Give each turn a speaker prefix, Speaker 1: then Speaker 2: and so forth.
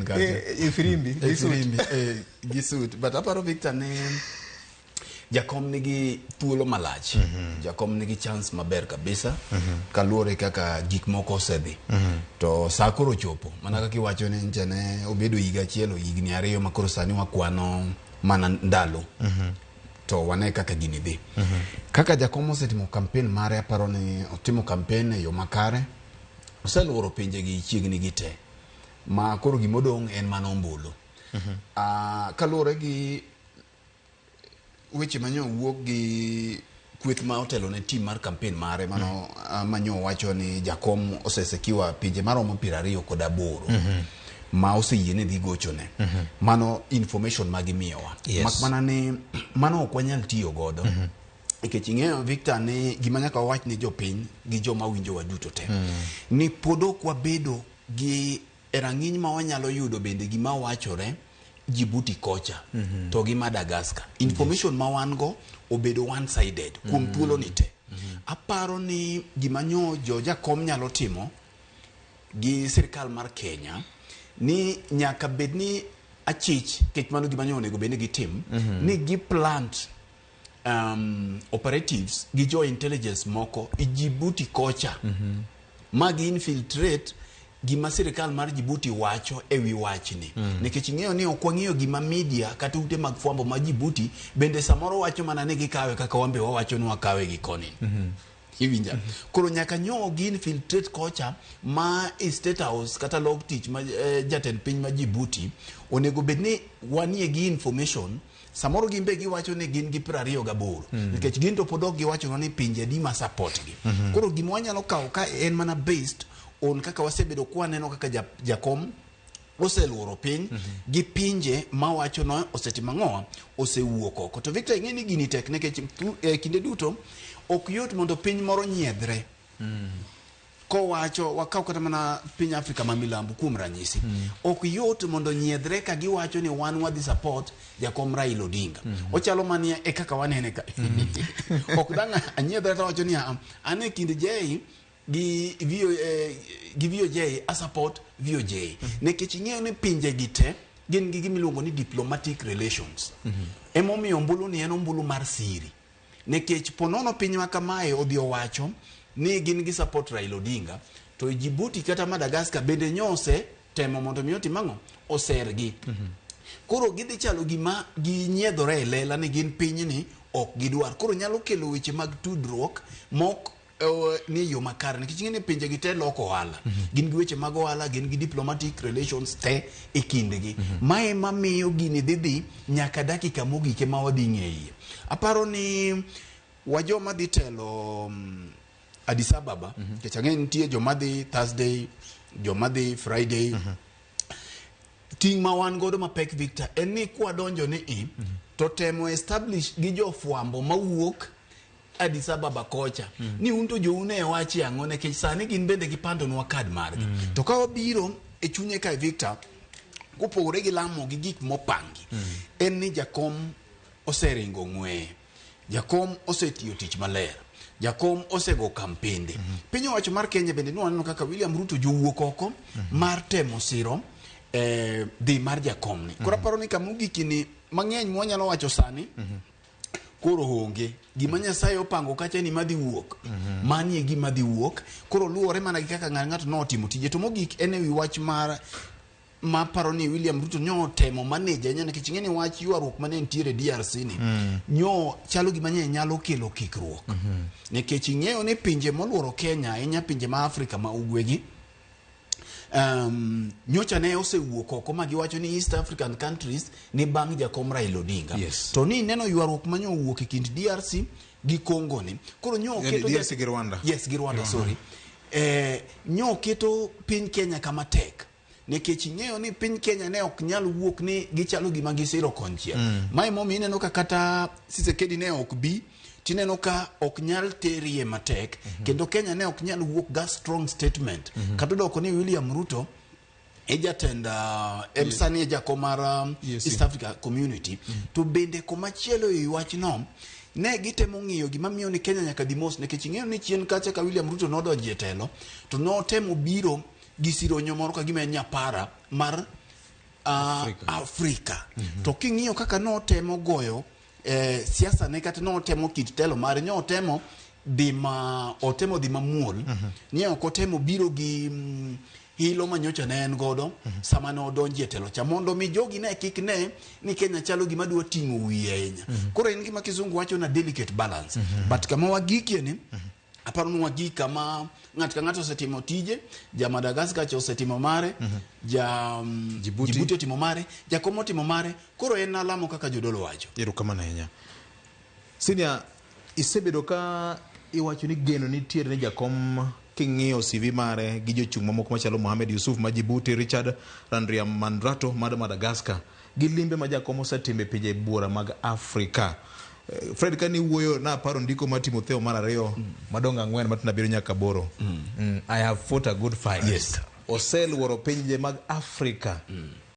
Speaker 1: kacha.
Speaker 2: E firimbi,
Speaker 1: E
Speaker 2: gi suit.
Speaker 1: firimbi, gi suit. But aparo, Victor, ni jakom nigi thuolo malach. Jakom nigi chance maber kabisa kaluwore kaka gik moko osedhi. To sa koro chopo mana kaka iwacho ni ncha ne obedo higa achiel o higni 2 ma koro sani wakwano mana ndalo to wane kaka gini dhi. Kaka jakom osetimo campaign mare, aparo ni otimo campaign e yo makare, oseluoro pinje gi chiegni gi te ma koro gimodong' en mana ombulu. Kaluwore gi weche manyo wuok gi kweth ma otelo ne team mar campaign mare mano manyo wacho ni jakom osesekiwa pinje maromo 28 ma oseyie ni dhi gochone. Mano information ma gimiyowa. Mak mana ni mano ok wanyal tiyo godo nikech ing'eyo, Victor, ni gima nyaka wawach ni jopiny gi joma winjowa duto te ni pod ok wabedo gi e rang'iny ma wanyalo yudo bende gima wachore Djibouti kocha to gi Madagascar. Information ma wan go obedo one sided kuom thuolo ni te. Aparo ni gima nyo jo jakom nyalo timo gi sirikal mar Kenya ni nyaka bed ni achich kech mano gima nyo onego bed ni gitim ni gi plant operatives gi jo intelligence moko e Djibouti kocha ma gi infiltrate gima sirikal mar Djibouti wacho e wi wachni nikech ing'eyo ni ok wang'eyo gima media kata ute mag fwambo ma Djibouti bende samoro wacho mana ni gikawe kaka wan be wawacho ni wakawe gi koni. Iwinja? Koro nyaka nyo gi infiltrate kocha ma e State House kata log tich ma jatend piny ma Djibouti onego bed ni wanie gi information. Samoro gin be giwacho ni gin gi 28 nikech gin to pod ok giwachonwa ni pinje adi ma support gi. Koro gima wanyalo kawo ka en mana based on kaka wasebedo kwaneno kaka jakom oseluoro piny gi pinje mawacho no osetimo ang'owa, osewuok oko. To Victor, ing'e ni gini tek nikech kinde duto ok yot mondo piny moro nyiedhre kowacho. Wakaw kata mana piny Afrika ma milambo kuom ranyisi, ok yot mondo nyiedhre ka giwacho ni wan wadhi support jakom Raila Odinga. Ochalo mania e kaka wanene ka ok dang' anyiedhra to awacho ni "Ah, an e kind J gi VO, gi VOJ a support VOJ," nikech ing'eyo ni pinje gi te gin gi gimiluongo ni diplomatic relations. Emomiyo ombulu ni en ombulu mar siri nikech ponono piny ma kamae odhi owacho ni gin gi support Raila Odinga to Djibouti kata Madagascar bende nyose temo mondo mi otim ang'o, osergi. Koro gidhi chalo gima ginyiedhore e lela ni gin pinyni ok gidwar. Koro nyalo kelo weche mag tudruok mok ni e yo makare nikech ing'e ni pinje gi te loko ohala, gin gi weche mag ohala, gin gi diplomatic relations te e kindgi. Mae mamiyo gini dhi nyaka dakika mogik ema wadhi ng'eye. Aparo ni wa joma dhi telo Addis Ababa, nikech ang'e ni nitie joma dhi Thursday, joma dhi Friday. Ting' ma wan godo mapek, Victor, en ni kwadonjo ni i to temo establish gi jofwambo mawuok Addis Ababa kocha ni un to jou ne wachi ang'o, nikech sani gin bende gipandonwa kad margi. To ka wabiro e chunye kae, Victor, kopogore gi lamo gi gik mopangi, en ni jakom oseringo ng'weye, jakom osetiyo tich maler, jakom osego kampende. Piny owacho mar Kenya bende nwaneno kaka William Ruto jowuok oko mar temo siro dhi mar jakom ni. Koro aparo ni kamogik ni mang'eny mwanyalo wacho sani koro onge gima Nyasaye opango kacha ni madhi wuok. Mani e gima dhi wuok. Koro luwore mana gi kaka ng'ato notimo tije. To mogik en ewi wach mar maparo ni William Ruto nyo temo manage ahinya nikech ing'e ni wach ywaruok mane nitiere DRC ni nyo chalo gima nye nyalo kelo kikruok nikech ing'eyo ni pinje moluoro Kenya ahinya, pinje ma Afrika ma ugwe gi nyocha ne osewuok oko ma giwacho ni East African countries ni bang' jakom Raila Odinga. To ni neno ywaruok manyo owuok e kind DRC gi Congo ni koro nyo oketo
Speaker 2: DRC gi Rwanda.
Speaker 1: Yes, gi Rwanda, sorry. Nyo oketo piny Kenya kama tek nikech ing'eyo ni piny Kenya ne ok nyal wuok ni gichalo gima gisiro konchiel. Mae momiyo ineno ka kata Tshisekedi ne ok bi, tineno ka ok nyal terie matek kendo Kenya ne ok nyal wuok ga strong statement kata odoko ni William Ruto e jatend em sani e jakom mar
Speaker 2: EAC.
Speaker 1: East Africa Community. To bende komachielo e wachno ne gitemo ng'iyo gima miyo ni Kenya nyaka dhi mos nikech ing'eyo ni chien kacha ka William Ruto nodonjo e telo to notemo biro gi sironyo moro ka gima en nyapara mar
Speaker 2: Afrika.
Speaker 1: Afrika. To king'iyo kaka notemo goyo siasa ne kata notemo kit telo mare, notemo dhi ma otemo dhi mamuol, ni ok otemo biro gi hilo manyocha ne en godo sama ne odonjo e telo cha, mondo mi jogi ne kik ne ni Kenya chalo gima dwa ting'o wiye ahinya. Koro en gima kizungu wacho na delicate balance. But kama wagikie ni, aparo ni wagik kama ng'ato ka ng'ato osetimo tije. Ja Madagascar cha osetimo mare, ja
Speaker 2: Djibouti.
Speaker 1: Djibouti otimo mare, Jakom otimo mare. Koro en alamo kaka jodolo wacho.
Speaker 2: Erokamano ahinya. Senior, isebedo ka iwacho ni geno nitiere ni jakom king'iyo CV mare gi jochung' mamoko machalo Mohamed Yusuf ma Djibouti, Richard Randriamandrato mar Madagascar, gi limbe ma jakom osetimo e pinje buora mag Afrika. Fred, kane iwuoyo naparo ndiko mar Timotheo mar ariyo madongo 4 matindo 7 nyaka 8. I have fought a good fight.
Speaker 1: Yes.
Speaker 2: Oseluoro pinje mag Afrika.